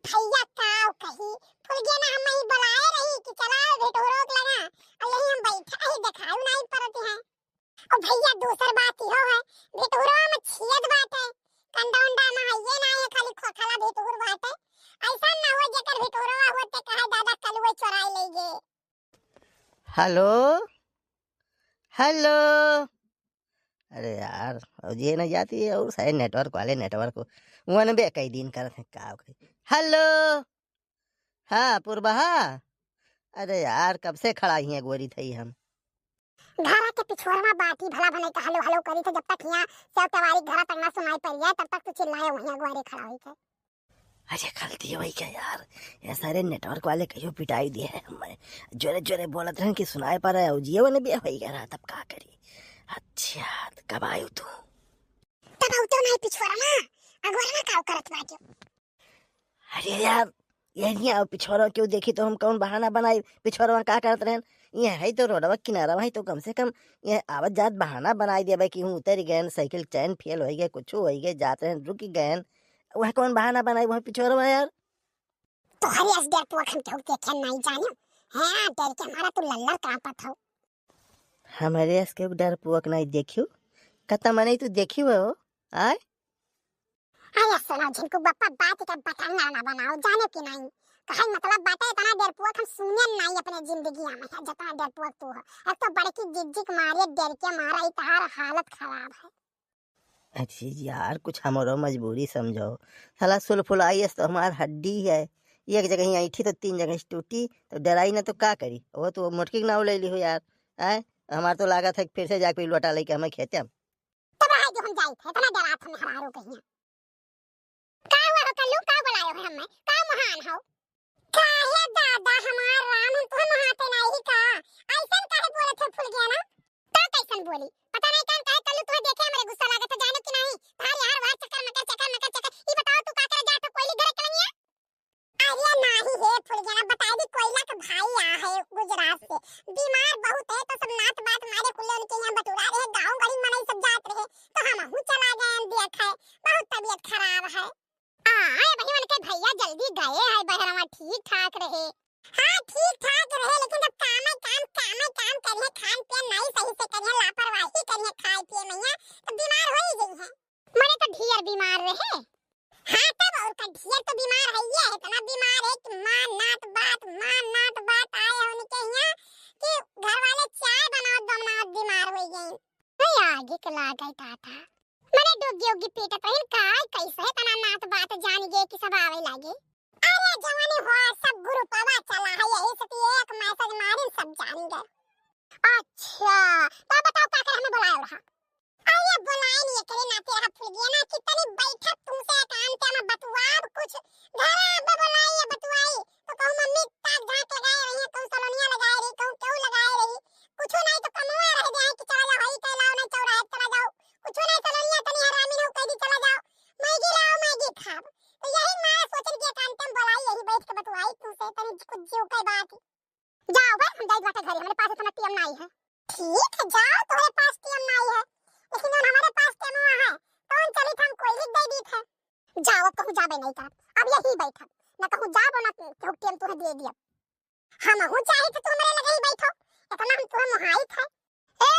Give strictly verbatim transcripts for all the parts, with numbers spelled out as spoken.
भैया काव कही, फुलगेना हम ही बुलाए रही कि चला भिटोरो के लगा, और यही हम बैठा ही देखाऊ नहीं पड़ते हैं। और भैया दूसर बात इहो है, भिटोरो में छियत बाटे, कंडा उंडा में है ये ना है, खाली खोखला भिटोर बाटे। ऐसा ना हो जेकर भिटोरो होते कहे दादा कलुए चोराई ले गए। हेलो, हेलो। अरे यार, और ये ना जाती है, और सारे नेटवर्क वाले नेटवर्क को वन बे कई दिन करत हैं, का करी। हेलो, हाँ, पुरबहा। अरे यार, कब से खड़ा ही है गोरी थई हम। घर के पिछुआर में बाटी भला भले का हेलो हेलो करी थे, जब तक यहाँ से तवारी घर तक ना सुनाई पड़ जाए, तब तक तू चिल्लाए वहीं अगुआरे खड़ा हुई थे। अरे गलती हुई क्या यार, ये सारे नेटवर्क वाले कहियो पिटाई दिए हैं हमें। जोरे जोरे बोलत रहन कि सुनाए पर है, जियो ने भी होई गया रहा, तब का करी। अच्छा, तो कब आयु तू? तब आऊ तो नहीं पिछुआर में, अगुआर में का करत बाटे? अरे यार, ये नहीं आओ पिछोरवा, क्यों देखी तो हम कौन बहाना बनाई? पिछोरवा का करत रहन? ये है तो रोडवा किनारा, वही तो कम से कम ये आवत जात बहाना बनाई देबे कि हम उतर गए, साइकिल चैन फेल हो गए, कुछ हो गए, जात रहन रुक गए। वह कौन बहाना बनाई वह पिछोरवा यार? तोहरे अस डरपोक हम केहू देखे नहीं जाने। हाँ, डर के हमारा तू लल्लर कांपत हो। हमारे अस केहू डरपोक नहीं देखियो। कता मने तू देखियो हो? आय? अरे सुनो झिनकू बप्पा, बात का बतंगड़ ना बनाओ, जाने कि नहीं? कहल मतलब बाटे, इतना डरपोक हम सुने नहीं अपने जिंदगी में, जितना डरपोक तू हो। एक तो बड़की जिज्जिक मारे डर के मारा, इतहार हालत खराब है। अरे यार, कुछ हमरो मजबूरी समझो। साला सुलफुलाई अस तो हमार हड्डी है, एक जगह ही ऐंठी तो तीन जगह से टूटी, तो डराई ना तो का करी? वो तो मोटकी के नाव ले ली हो यार। आय, हमार तो लागत है कि फिर से जाके लोटा लेके हमें खेते हम। तब रहे जो हम जाई थे, इतना डरात हम हरारो कहिया। का हुआ हो कल्लू, का बुलायो है हमें, का महान हो? काहे दादा हमार राम, हम तुहे महाते नाही का? ऐसन काहे बोलत हो फुलगेना? तो कैसन बोली? पता नहीं कान काहे कल्लू तुहे देखे हमरे गुस्सा लागत है, जानो कि नहीं? तार यार वार चक्कर मकर, चक्कर मकर, चक्कर। ई बताओ तू का करे जात हो कोयली घरे कलंगिया? अरे नाही हे फुलगेना, बताई दी कोयला के भाई आ है गुजरात से। बीमार बहुत है तो सब नात बात मारे कुल्ले उनके यहाँ बटुरा रहे, गाँव गरीब मनई सब जात रहे तो हमहू चला गए देखे, बहुत तबीयत खराब है। आ, ए भाई, उनके भैया जल्दी गए हैं बहरवा, ठीक ठाक रहे। हाँ, ठीक ठाक रहे, लेकिन जब काम है काम, काम है काम करिए, खान पियन नहीं सही से करिए, लापरवाही करिए खाए पिए में, तो बीमार हो ही गई है। मने तो ढेर बीमार रहे। हाँ, तब और का, ढेर तो बीमार है, ये इतना बीमार है कि माँ नात बात, माँ नात बात आए हैं उनके यहाँ कि घर वाले चाय बनावत बनावत बीमार हो गए। नहीं आगे के लागे टाटा। मने डोगी ओगी पीटत रहिन का, कैसे तना नात बात जान गए कि सब आवे लागे। अरे जवानी हो, सब ग्रुपवा चला है, यही से तो एक मैसेज मारिन सब जान गए। अच्छा, तो बताओ का करे हमें बुलायो रहा? अरे बुलाए नहीं करे नाते रहा फुलगेना कि तनी बैठक तुमसे एकांत में बतुआब कुछ। घर अब बुलाई ये बतुआई तो कहूँ मम्मी ताक झांक लगाए रही है, कहूँ सलोनिया लगाए रही, कहूँ केहू लगाए रही। कुछ नहीं तो कमवा रह जाए कि चला जाओ हई कैलाओ नहीं चौराहे चला जाओ। कुछ नहीं सलोनिया तनी हरामी नहीं कह दी चला जाओ। मैगी लाओ, मैगी खाब। तो यही मारा सोचन के कान पे हम बोलाई, यही बैठ के बतवाई तू से तनी कुछ जीव के बात। जाओ बे, हम जाई बाटे घरे, हमरे पास इतना टीएम नाई है। ठीक है, जाओ, तोहरे पास टीएम नाई है, लेकिन जौन हमरे पास टीएम है, तौन चली हम कोई लिख दे दी थे। जाओ, अब कहूँ जाबे नहीं करब, अब यही बैठब, न कहूँ जाब, न कहूँ टीएम तुहे दे दियब। हमहू चाही तो तू हमरे लगे ही बैठो, इतना हम तुहे मोहाइत है। ए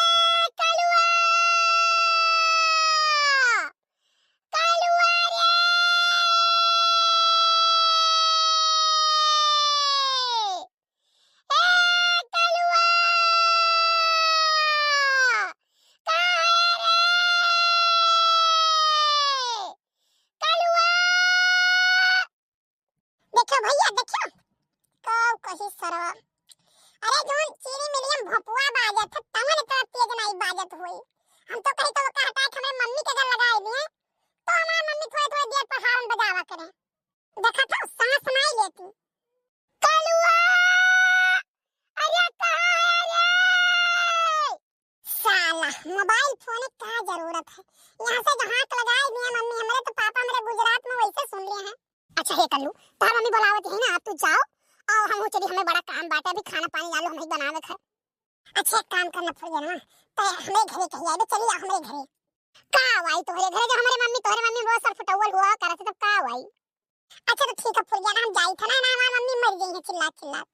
कलुआ, कलुआ रे! ए कलुआ! कहाँ है रे? कलुआ! देखो भैया, देखो, का कही सरवा। अरे, जौन चीनी मिलियम भोपुआ बाजत है, तवन इतना तेज नहीं बाजत होई। हम तो कही तो ओका हटा के हमरे मम्मी के घर लगाए दिए, तो हमार मम्मी थोड़े थोड़े देर पर हारन बजावा करे। देखा था, सांस नहीं लेती। कलुआ! अरे, कहाँ है रे? साला, मोबाइल फोन का जरूरत है? यहाँ से जो हाथ लगाए दिए मम्मी, हमरे तो पापा हमरे गुजरात में वैसे सुन लिए हैं। अच्छा हे कल्लू, तार मम्मी बुलावत है ना, अब तू जाओ और हम चली, हमें बड़ा काम बाटे, अभी खाना पानी डालो, हमें बनावे घर। अच्छा, एक काम करना फुलगेना, तो हमें घरे कही आए, चली आ हमारे घरे। का आई तोहरे घरे, जब हमारे मम्मी, तोहरे मम्मी बहुत सर फुटौल हुआ करत है, तब का आई? अच्छा तो ठीक है फुलगेना, हम जाई था ना, ना हमार मम्मी मर गई है चिल्लात चिल्लात।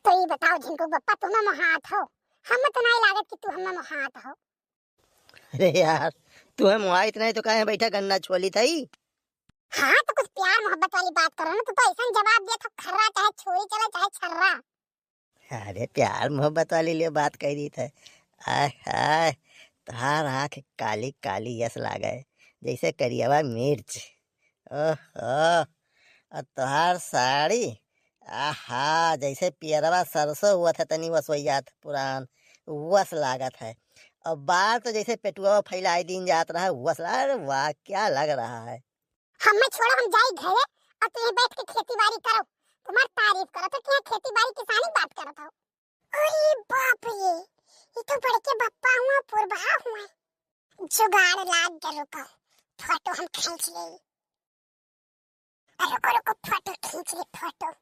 तो ई बताओ झिनकू बप्पा, तुम्हें मोहात हो? हम तो नहीं लागत कि तू हमें मोहात हो। अरे यार, तुम्हें मोहाइत नहीं तो काहे बैठा गन्ना छोली थई? हाँ तो कुछ प्यार मोहब्बत वाली बात करो ना, तू तो ऐसा जवाब दिया था खर्रा चाहे छोरी चला चाहे छर्रा। अरे प्यार मोहब्बत वाली लिए बात कह दी थे। आय हाय, तोहार आँख काली काली यस लागे, जैसे करियवा मिर्च। ओहो, और तोहार साड़ी, आहा, जैसे पियरवा सरसों हुआ था तनी वसोइयात पुरान, वस लागत है। और बार तो जैसे पेटुआ फैलाई दिन जात रहा, वस ला-, अरे वाह, क्या लग रहा है। हमें छोड़ो, हम जाई घरे और तुम बैठ के खेती बाड़ी करो, तुम्हार तारीफ करो तो क्या खेती बाड़ी किसानी बात करत हो। अरे बाप रे, ये तो बड़के बप्पा हुआ, पुरबहा हुआ। जुगाड़ लाग गए, रुको, फोटो हम खींच ले। अरे रुको, रुको, फोटो खींच ले, फोटो।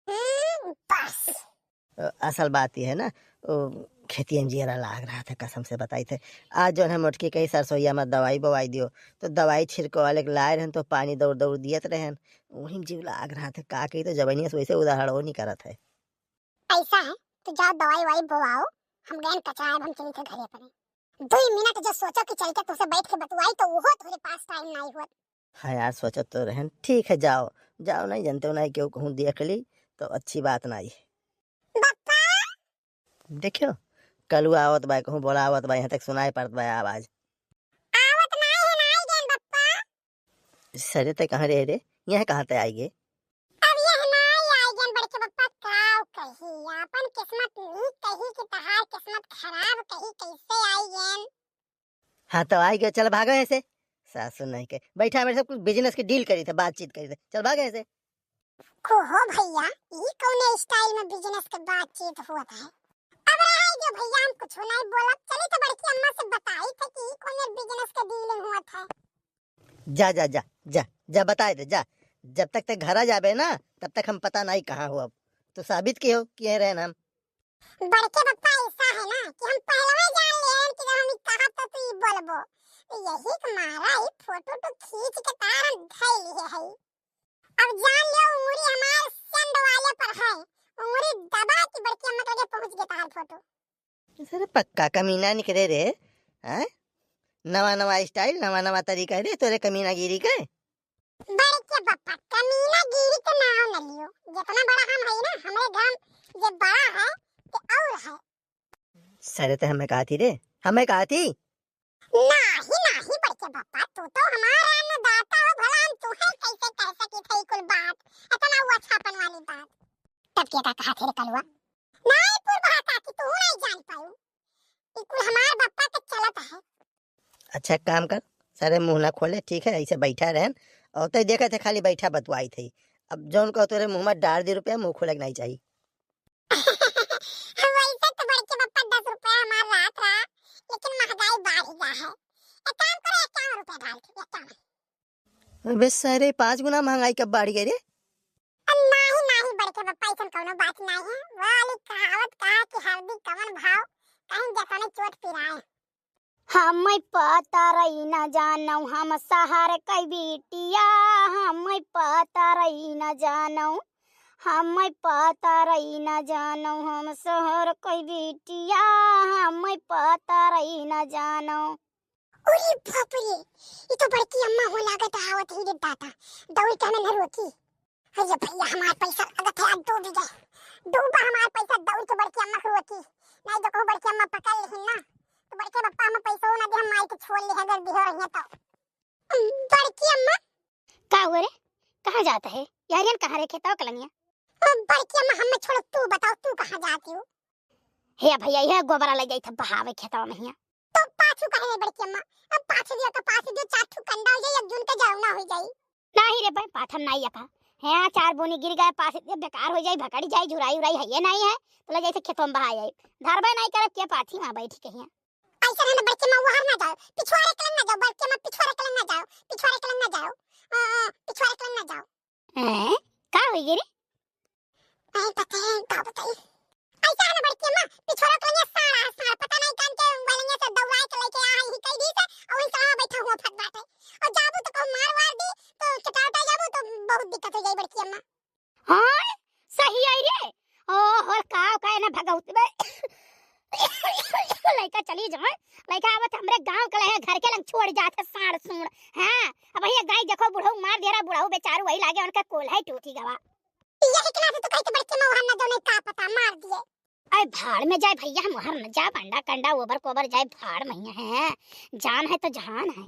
हम्म, बस। अ, असल बात ये है ना, ओ, खेतियन जियरा लाग रहा था, कसम से बताई थे। आज जो है मोटकी कही सरसोईया में दवाई बवाई दियो, तो दवाई छिड़को वाले के लाए रहन, तो पानी दौड़ दौड़ दियत रहन, वहीं जीव लाग रहा था। का कही, तो जबनिया से वैसे उदाहरण वो नहीं करत है। ऐसा है, तो जाओ दवाई वाई बोआओ, हम गए कचरा है, हम चली थे घरे अपने। दो मिनट जो सोचो कि चल के तुझसे बैठ के बतुआई, तो वो थोड़े पास टाइम नहीं हुआ। हाँ यार, सोचत तो रहन। ठीक है, जाओ, जाओ, नहीं जानते हो, नहीं केहू कहूँ देख ली तो अच्छी बात नहीं। बप्पा! देखियो, कलुआ आवत बा, कहूँ बोलावत बा, यहाँ तक सुनाई पड़त बा आवाज। आवत नहीं है, नहीं गए बप्पा। सरे ते कहाँ रहे रे? यहाँ कहाँ ते आई गे? अब यह नहीं आई गए बड़के बप्पा, काव कही, अपन किस्मत नीक कही कि तहार किस्मत खराब कही, कैसे आई गए? हाँ, तो आई गयो, चल भागो यहाँ से। सासू नहीं के बैठा, मेरे सब कुछ बिजनेस के डील करी थे, बातचीत करी थे, चल भागो यहाँ से। को हो भैया, ई कौने स्टाइल में बिजनेस के बातचीत हुआ था? अब रहे जो भैया, हम कुछ नहीं बोलब, चली तो बड़की अम्मा से बताई थे कि ई कौने बिजनेस के डीलिंग हुआ था। जा, जा, जा, जा, जा, बताए दे, जा। जब तक ते घरा जाबे ना, तब तक हम पता नहीं कहाँ हो। अब तो साबित कियो कि यहीं रहन हम। बड़के बप्पा, ऐसा है ना कि हम पहलवा जान लेन कि जब हम ई कहब तो तू ई बोलबो। तो यही के मारा ई फोटो तो खींच के तार हम धई लिए है। अब जान लियो, उंगली हमार सेंड वाले पर है, उंगली दबा के बड़की अम्मा के लगे पहुंच गए तार फोटो। सरे पक्का कमीना निकले रे, हैं? नवा नवा स्टाइल, नवा नवा तरीका रे तोरे कमीनागिरी के। बड़के बप्पा, कमीनागिरी के नाव न लियो। जितना बड़ा हम हई ना, हमरे घर जे बड़ा है, ते और है। सरे ते हमें कहा थी रे, हमें कहा थी। नाही, नाही बड़के बप्पा, तू तो हमार अन्नदाता हो, भला हम तुहे कैसे कह सकी थे कुल बात, इतना वो अच्छापन वाली बात। तब के का कहा थे रे कलुआ? नाही पुरबहा काकी, तू नहीं जान पाऊ। ई कुल हमार बप्पा के चलत है। अच्छा, एक काम कर, सारे मुंह ना खोले, ठीक है, ऐसे बैठा रहन। और तो देखे थे, खाली बैठा बतुआई थे। अब जौन कहो तोरे मुंह में डाल दी रुपया, मुंह खोले के नहीं चाहिए। वैसे तो बड़के बप्पा दस रुपया हमार रात रहा, लेकिन महंगाई बढ़ गया है। एक काम करो, इक्यावन रुपया डाल दो, इक्यावन। अबे सारे, पाँच गुना महंगाई कब बढ़ गई रे? नाही, नाही बड़के बप्पा, ऐसन कौनो बात नाही है। वो वाली कहावत कहा कि हरदी कवन भाव, कहीं जतने चोट पिराए। हम पतरई न जानौ, हम शहर कै बिटिया, हम पतरई न जानौ, हम पतरई न जानौ, हम शहर कै बिटिया, हम पतरई न जानौ। अरे बाप रे, ई तो बड़की अम्मा हो लागत आवत ही रे दादा, दौड़ के हमें न रोकी। अरे भैया, हमार पैसा लागत है, आज डूब गए, डूबा हमार पैसा, दौड़ के बड़की अम्मा के रोकी, नहीं तो कहूँ बड़की अम्मा पकड़ लेही ना, तो बड़के बप्पा हमें पैसा ना दे, हम माई के छोड़ ले अगर दिहो रही तो। बड़की अम्मा। का हुआ रे, कहाँ जाता है यारियन, कहाँ रे खेतवा कलंगिया? बड़की अम्मा, हमें छोड़ो, तू बताओ, तू कहाँ जाती हो? हे भैया, यह गोबरा ले जाई था बहावे खेतवा में हिया। तो पाछू कहे रे बड़की अम्मा, अब पाछू दिया का पाछू जो चार ठू कंडा हो जाई, अब जून का जौना हो जाई। नाही रे बे, पाथम नाही यका। हाँ, चार बोनी गिर गए, पाछू दिया बेकार हो जाई, भकड़ी जाई, झुराई उराई है ये नाही है, तो ले जाई से खेतवा में बहा जाई। धरबे नाही करब के पाथी वहाँ बैठी कहिया। ऐसा है ना बड़की अम्मा, वहाँ ना जाओ, पिछुआरे कलंग ना जाओ, बड़की अम्मा पिछुआरे कलंग ना जाओ, पिछुआरे कलंग ना जाओ, अ, पिछुआरे कलंग ना जाओ। हैं? का होई गे रे? नहीं पता है, का बताई? ऐसा है ना बड़की अम्मा, पिछोरो के लइया साड़ा है, साड़, पता नहीं कान के वलंगिया से दौड़ाए के लेके आ है, ही कह दी से, और वही साड़ा बैठा हुआ फट बाटे। और जाबू तो कहूँ मार वार दी, तो चटावटा जाबू तो बहुत दिक्कत हो जाई बड़की अम्मा। हाँ, सही आई रे। ओ, और का, का ना भगवती बे। लइका चली जाए, लइका आवत हमरे गांव के लहे घर के लंग छोड़ जात है साड़ सूड़। हाँ, अब ये गाय देखो बुढ़ऊ मार दे रहा, बुढ़ऊ बेचारू वही लागे उनका कोल्हा ही टूटी गवा। यही के नाते तो कही के बड़की अम्मा ओहर न जाने का पता मार दिए। अरे भाड़ में जाए भैया, हम ओहर न जा, बंडा कंडा ओबर कोबर जाए भाड़ में है, जान है तो जहान है।